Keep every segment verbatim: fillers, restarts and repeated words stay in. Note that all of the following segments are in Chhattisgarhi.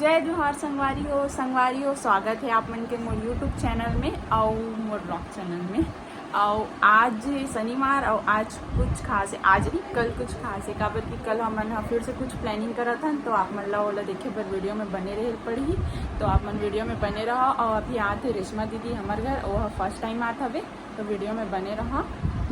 जय जोहार संगवारी हो, संगवारी हो, स्वागत है आप मन के मोर YouTube चैनल में अउ मोर ब्लॉग चैनल में। अउ आज शनिवार, अउ आज कुछ खास है, आज नहीं, कल कुछ खास है, काबर कि कल हमन ह फिर से कुछ प्लानिंग करत हन, तो आप मन ला ओला देखे बर वीडियो में बने रहे पड़ही। तो आप मन वीडियो में बने रहो। अउ अभी आत है रेशमा दीदी हमर घर, वो फर्स्ट टाइम आत हवे, तो वीडियो में बने रहो।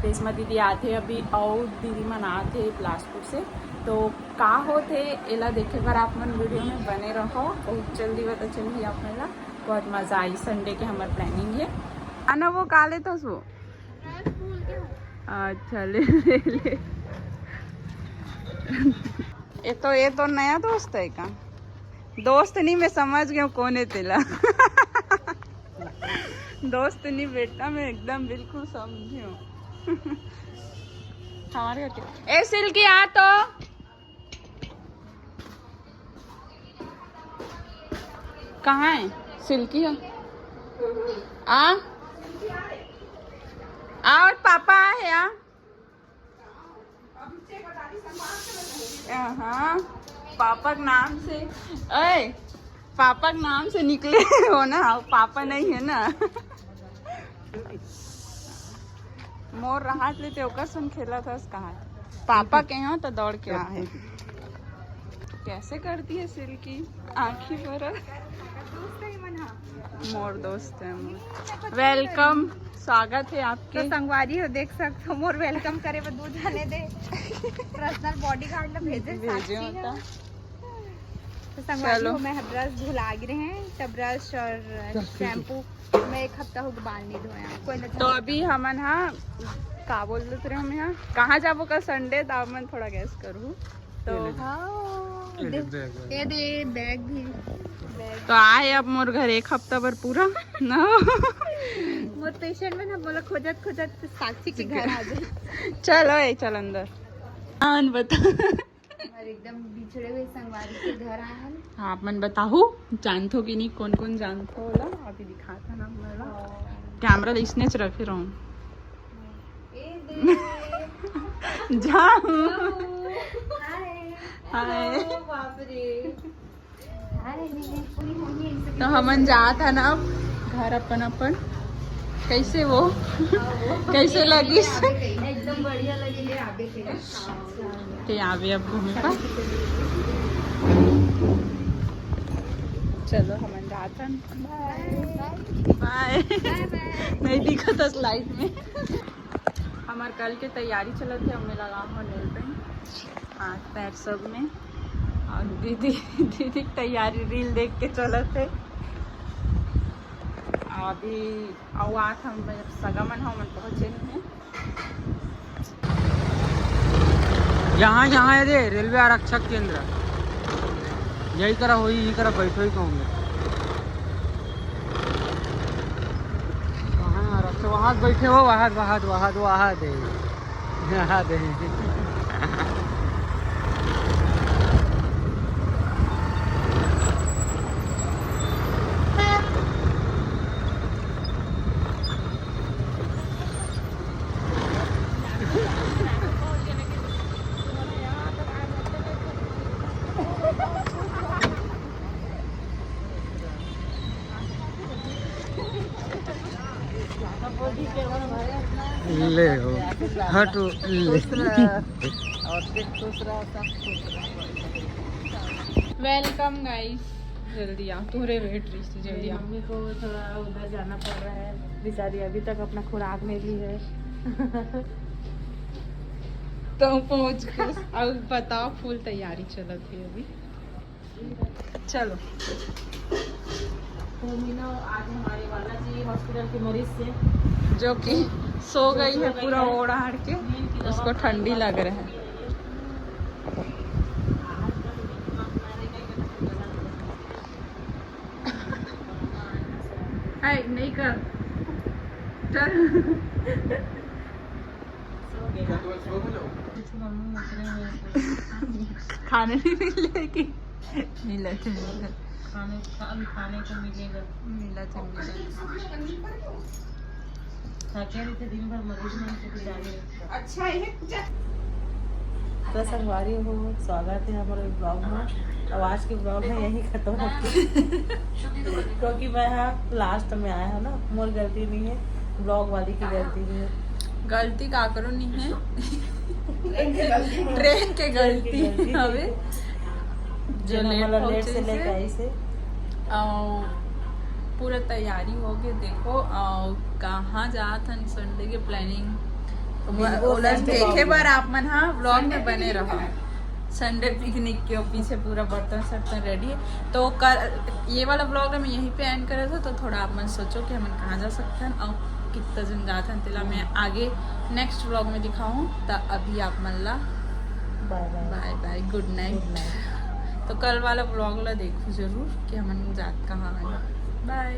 रेशमा दीदी आत है अभी, अउ दीदी मन आत है बिलासपुर से, तो का होत है एला देखे बर आप मन वीडियो में बने रहो, बहुत जल्दी पता चलही आप मन ला। बहुत मजा आई, संडे के हमर प्लानिंग है। आना वो का लेत हस वो? अच्छा, ले, ले, ले। ये तो, ये तो नया दोस्त है का? दोस्त नहीं, मैं समझ गया हूँ कौन है तेला। दोस्त नहीं बेटा, मैं एकदम बिल्कुल समझी हूँ। हमारे घर के, ए सिल्की आ तो। कहाँ है सिल्की? है, आ, आ, और पापा आए हैं, आ। हाँ, पापा के नाम से, ओए, पापा के नाम से निकले हो ना, पापा नहीं है ना। मोर राहत लेते ओकर संग खेलत हस कहाँ? पापा के हो तो दौड़ के आ है। कैसे करती है सिल्की, आँखी भर। मोर दोस्त है मोर। वेलकम, स्वागत है आपके। तो संगवारी हो, देख सकते हो, मोर वेलकम करे बर दू झने दे पर्सनल बॉडीगार्ड ला भेजे, भेजे साक्षी होता। है। तो संगवारी चलो। हो, मैं ब्रश भुला गे रहे हैं, तो ब्रश और शैम्पू मैं एक हफ्ता हो गया बाल नहीं धोया। कोई ना। तो अभी हमन हा का बोल देते रहे, हम यहाँ कहाँ जाबो कल संडे, तो आप मन थोड़ा गेस करू। तो ये ले। हाँ, ये दे, दे, दे, ये दे। दे, बैग भी, बैग। तो आए अब मोर घर एक हफ्ता बर पूरा ना। मोर पेशेंट में ना बोला खोजत खोजत साक्षी के घर आ जाए। चलो ए, चल अंदर। आन बता। और एकदम बिछड़े हुए संगवारी के घर आए हैं। हाँ, आप मन बताहू, जानथो कि नहीं, कौन कौन जानथो ओला? अभी दिखाता ना मोला। कैमरा ले इसने च रखे रहूं। ए दे। जाऊं। हाय। हाय। ओ बाप रे। तो हमन जात हन अब घर अपन अपन। कैसे वो? कैसे लगिस? एकदम बढ़िया लगे। ते आवे अब घूमे का। चलो हमन जात हन। बाय। बाय। नहीं दिखत अस लाइट में। हमार कल के तैयारी चलत है, हमने लगा हो नेल पेंट हाथ पैर सब में। और दीदी, दीदी की तैयारी रील देख के चलत है। अभी अउ आत हम सगा मन हो, मन पहुँचे नहीं है। यहाँ, यहाँ है रे, रेलवे आरक्षक केंद्र। यही करा होई, यही करा बैठो ही कहूँगे। कहाँ आरक्षक? वहाँ बैठे हो, वहाँ, वहाँ, वहाँ, वहाँ दे। ले हो, हटो, ले। खुश रह, और के खुश रह, सब खुश रह। वेलकम गाइस, जल्दी आ, तोरे वेट रही थी, जल्दी मेरी आ। मम्मी को थोड़ा उधर जाना पड़ रहा है, बेचारी अभी तक अपना खुराक नहीं ली है। तो पहुंच गए। अब बताओ, फुल तैयारी चलत है अभी। चलो। तो मिलो आज हमारे बालाजी हॉस्पिटल के मरीज से, जो कि सो गई है पूरा ओढ़ आढ़ के, नींद की दवा उसको खाने ठंडी के बाद लग रहा है। हाय, नहीं कर। चल। खाने नहीं मिलेगी। मिला तो मिला। खाने, अभी खाने को मिलेगा। मिला तो मिला। थके रही थे दिन भर मरीज में, तो जाने। अच्छा है। तो संगवारी हो, स्वागत है हमारे ब्लॉग में। अब आज के ब्लॉग में यही खत्म होती है क्योंकि मैं हाँ लास्ट में आया हूँ ना, मोर गलती नहीं है, ब्लॉग वाली की गलती है। गलती का करो नहीं है, ट्रेन के गलती ट्रेन के गलती हवे। जो जेन लेट हमला लेट पहुंचे से लेके से आई से। अउ पूरा तैयारी हो गए। देखो अउ कहाँ जात हन संडे के प्लानिंग। तो बिल्कुल, ओला संडे देखे vlog बर में। आप मन हाँ ब्लॉग में बने रहो। संडे पिकनिक के पीछे पूरा बर्तन सर्तन रेडी है। तो कर ये वाला ब्लॉग मैं यहीं पे एंड करे था। तो थोड़ा आप मन सोचो कि हमन कहाँ जा सकते हैं और कितना जन जात हैं, तेला मैं आगे नेक्स्ट ब्लॉग में दिखाऊँ। तो अभी आप मन ला बाय बाय। बाय बाय, गुड नाइट। गुड नाइट। तो कल वाला ब्लॉग ला देखो जरूर कि हमन जात कहाँ हैं। बाय।